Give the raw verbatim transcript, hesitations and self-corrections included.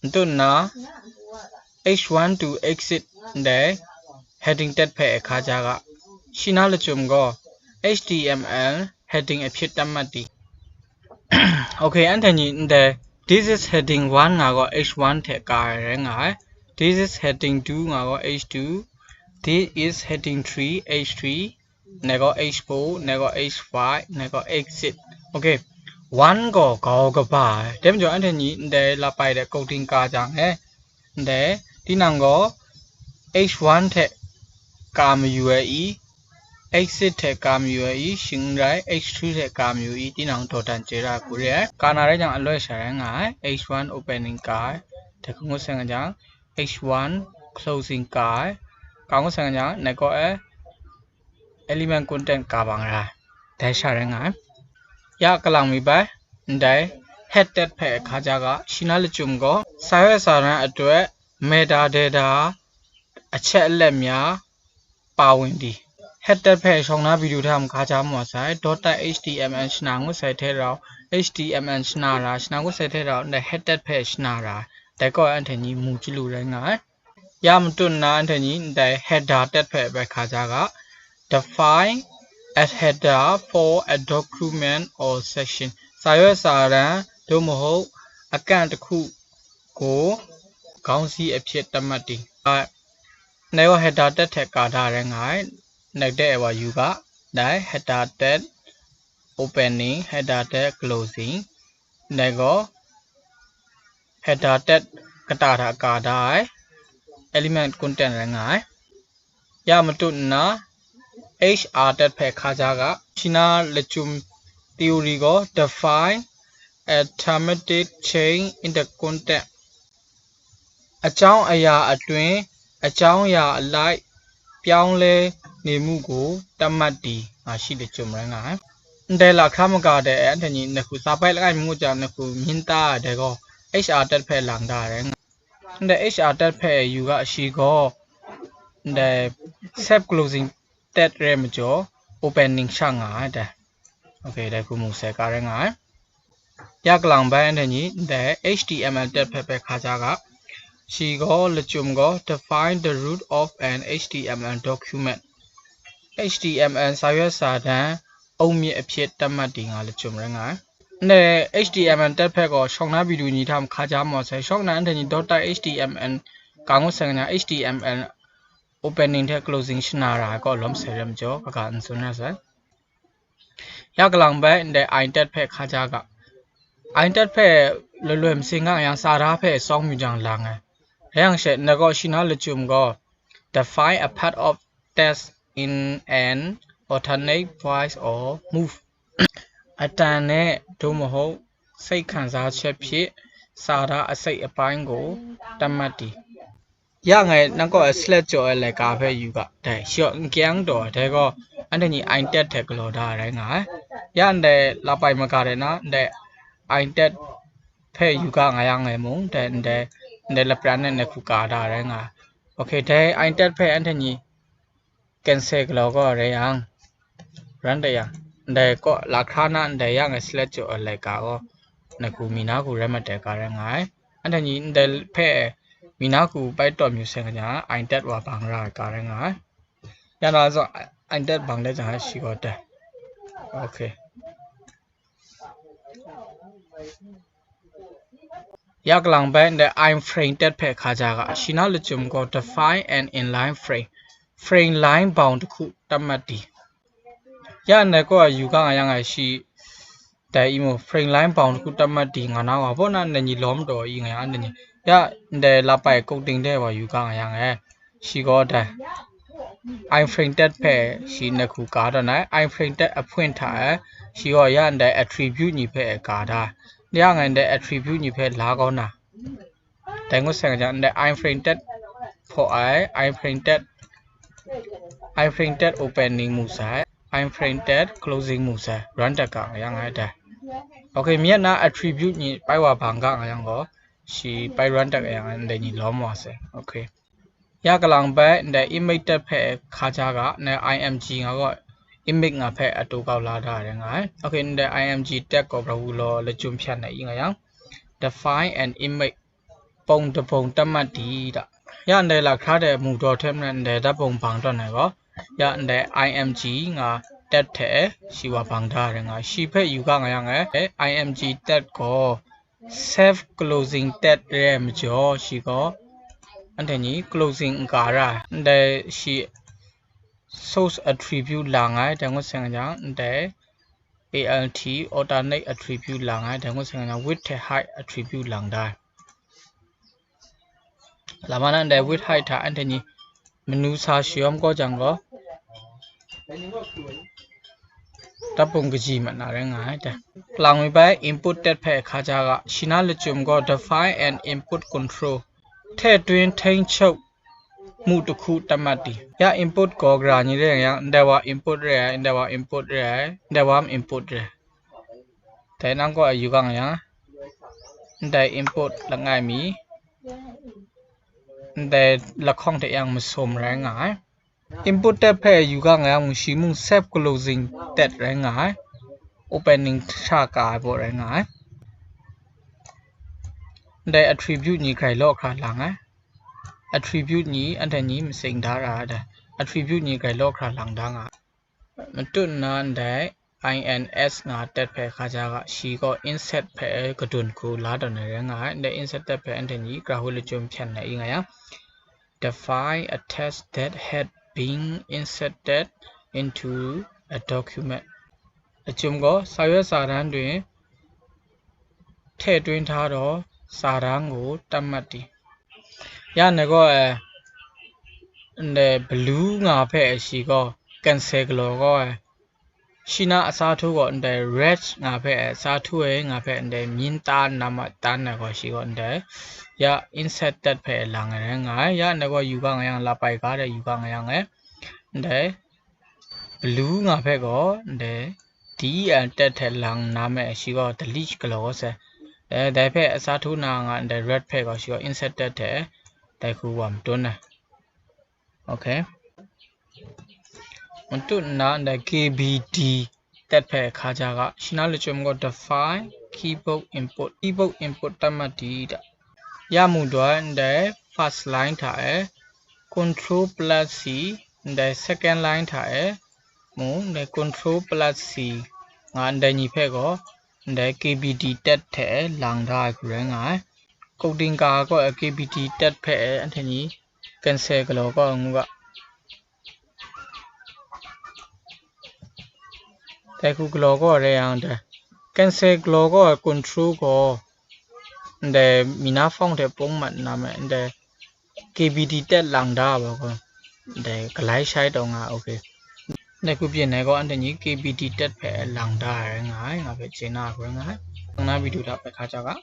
Ntut nna, H one to exit ndai heading tet hpe hkaja ga. Shi na lachyum gaw, H T M L heading ahpyit tam mat di. Okay, anhte ni ndai, this is heading one nga gaw H one hte ka ai rai nga ai. This is heading two nga gaw H two. This is heading three, H three. Ndai gaw H four, ndai gaw H five, ndai gaw exit. Okay, one gaw grau kaba ai. Dai majaw anhte ni ndai lapai de coding ka jang e, ndai tinang gaw H one hte ka mayu ai i, exit hte ka mayu ai i, shing n rai, H two hte ka mayu i, tinang dawdan chye ra hku re ai. Ka na rai jang aloi sha rai nga ai. H one opening ka ai, dai hku ngut sai nga jang, H one closing ka ai, ka ngut sai nga jang, ndai gaw e element content ka bang ra ai, dai sha rai nga ai. Ya kalang mi bai, ndai head tet hpe hkaja ga. Shi na lachyum gaw, sa yawt sa ran ahtoi metadata a check let mya pa wun di. Head tet hpe shawng na video hta hkaja mu wa sai, dot html shana ngut sai hte rau, H T M L shana ra, shana ngut sai hte rau, ndai head tet hpe shana ra, dai gaw anhte ni mu chyalu rai nga ai. Ya matut nna anhte ni ndai header tet hpe bai hkaja ga. Define a header for a document or section. Sa yawt sa ran, daw mahaw, akan dahku gaw, ခေါင်းစည်း ahpyit tam mat di. Ndai gaw header tet hte ka da rai nga ai. Ndai de e wa yu ga. Ndai header tet opening, header tet closing. Ndai gaw header tet kata hta ka da ai element content rai nga ai. Ya matut nna H R tet hpe hkaja ga. Shi na lachyum theory gaw, define a thematic change in the content. အကြောင်းအရာအတွင်း အကြောင်းအရာအလိုက် ပြောင်းလဲနေမှုကို သတ်မှတ်တည် ငါရှိလကျုံး rai nga ai. Ndai lahkra maga de e, anhte ni, ndai hku sa bai langai mi ngut jang, ndai hku myin ta ai dai gaw, H R tet hpe lang da ai rai nga ai. Ndai H R tet hpe yu ga shi gaw, ndai self closing tet re majaw, opening sha nga ai dai. Okay, dai hku mu sai ka rai nga ai. Ya kalang bai anhte ni, ndai H T M L tet hpe bai hkaja ga. Shi gaw, lachyum gaw, define the root of an H T M L document. H T M L စာရွက်စာတမ်း အုတ်မြစ်အဖြစ် သတ်မှတ်တည် ငါလကျုံး rai nga ai. Ndai H T M L tet hpe gaw, shawng na video ni hta hkaja mu sai, shawng na anhte ni dot html ka ngut sai nga, H T M L opening hte closing shana ra ai kaw lawm sai rai majaw, kaga n tsun ra sai. Ya kalang bai, ndai I tet hpe hkaja ga. I tet hpe loi loi masin nga yang, sa da hpe sawng yu jang lang ai. Rai yang she, ndai gaw shi na lachyum gaw, define a part of text in an alternate voice or move. အတန်နဲ့ သို့မဟုတ် စိတ်ခံစားချက်ဖြင့် စာသားအစိတ်အပိုင်းကို သတ်မှတ်တည်။ Ya ngai nang kaw e select jaw ai laika hpe yu ga, dai shi gaw n kyang taw ai, dai gaw anhte ni I tet hte galaw da ai rai nga ai. Ya ndai lapai maga de na, ndai I tet hpe yu ga nga yang ngai mung, dai ndai, ndai lapran e ndai hku ka da ai rai nga ai. Okay, dai I tet hpe anhte ni cancel galaw kaw rai yang, run dat yang, ndai kaw lahkra na ndai ya ngai select jaw ai laika gaw, ndai hku mi na hku rai mat ai ka rai nga ai. Anhte ni ndai hpe mi na hku bai tawn yu sai nga jang, I tet wa bang ra ai ka rai nga ai. Ya na zaw, I tet bang de jang, shi gaw dai. Okay. Ya kalang bai, ndai iframe tet hpe hkaja ga. Shi na lachyum gaw, define an inline frame. Frame line bound တစ်ခု သတ်မှတ်တည်။ Ya ndai kaw yu ga nga yang ai shi, dai i mu, frame line bound တစ်ခု သတ်မှတ်တည် nga na wa, baw na ndai ni lawm taw i nga yang, ndai ni. Ya ndai lapai coding de wa yu ga nga yang ai. Shi gaw dai iframe tet hpe shi ndai hku ka tawn ai, iframe tet အဖွင့် hta e, shi gaw ya ndai attribute ni hpe ka da. Ya ngai ndai attribute ni hpe la kau na. Dai ngut sai nga jang, ndai iframe tet hpaw ai, iframe tet, iframe tet opening mu sai, iframe tet closing mu sai, run dat ga nga yang ai dai. Okay, mi ya na attribute ni bai wa bang ga nga yang gaw, shi bai run dat ga yang ai, ndai ni lawm wa sai. Okay. Ya kalang bai, ndai image tet hpe hkaja ga, ndai I M G nga gaw, image nga hpe atu kau la da ai rai nga ai. Okay, ndai I M G tet gaw pra wu law, lachyum hpyan ai i nga yang, define an image. ပုံတစ်ပုံသတ်မှတ်တည် da. Ya ndai lahkra de mu daw hte maren ndai dat pung bang tawn ai gaw, ya ndai I M G nga tet hte shi wa bang da rai nga ai. Shi hpe yu ga nga yang e, I M G tet gaw self closing tet re ai majaw, shi gaw anhte ni closing n ka ra ai. Ndai shi source attribute lang ai, dai ngut seng jang, ndai A L T alternate attribute lang ai, dai ngut seng jang, width hte height attribute lang da ai. Lama na ndai width height hta anhte ni manu sa shayawm kau jang gaw, dat pung kaji mat na rai nga ai. Dai lang mi bai input tet hpe hkaja ga, shi na lachyum gaw define an input control, ထည့်သွင်းထိန်းချုပ်မှုတစ်ခု သတ်မှတ်တည်. Ya input gaw gara ni re yang, ndai wa input re ai, ndai wa input re ai, ndai wa input re ai. Dai nang gaw yu ga nga yang, ndai input langai mi, ndai lahkawng hte yang masum rai nga ai. Input tet hpe yu ga nga yang mung, shi mung self closing tet rai nga ai, opening hta ka ai baw rai nga ai. Ndai attribute ni grai law hkra lang ai. Attribute ni anhte ni masing da ra ai, dai attribute ni grai law hkra lang da nga ai. Matut nna ndai I N S nga tet hpe hkaja ga, shi gaw insert hpe kadun hku la tawn ai rai nga ai. Ndai insert tet hpe anhte ni gara hku lachyum hpyan na i nga yang, define a text that had been inserted into a document. Lachyum gaw, စာရွက်စာတမ်းတွင် ထည့်သွင်းထားသောစာတမ်းကို သတ်မှတ်တည်. Ya ndai gaw, eh, ndai blue nga hpe shi gaw cancel galaw gaw ai. Shi na a sa htu gaw ndai red nga hpe a sa htu ai nga hpe ndai myin ta na ma tan ai gaw shi gaw ndai ya insert tet hpe lang ai rai nga ai. Ya ndai gaw yu ga nga yang, lapai ga de yu ga nga yang e, ndai blue nga hpe gaw ndai D E L tet hte lang na me, shi gaw delete galaw gaw sai. Eh, dai hpe a sa htu na nga ndai red hpe gaw shi gaw insert tet hte dai hku wa matun ai. Okay. Matut nna ndai K B D tet hpe hkaja ga, shi na lachyum gaw define keyboard input, keyboard input သတ်မှတ်တည် da. Ya mu doi ndai first line hta e control plus C, ndai second line hta e mung ndai control plus C nga ndai ni hpe gaw ndai K B D tet hte lang da ai hku rai nga ai. Coding ga gaw K B D tet hpe anhte ni cancel galaw gaw ai ngu ga. Dai hku galaw gaw ai rai yang, dai cancel galaw gaw ai control gaw ndai mi na font hte pung mat na me, ndai K B D tet lang da ai gaw, ndai galai shai taw nga ai, okay. Dai hku byin ai gaw, anhte ni K B D tet hpe lang da ai rai nga ai, nga hpe chye na ai hku rai nga ai. Nang na video hta hpe hkaja ga.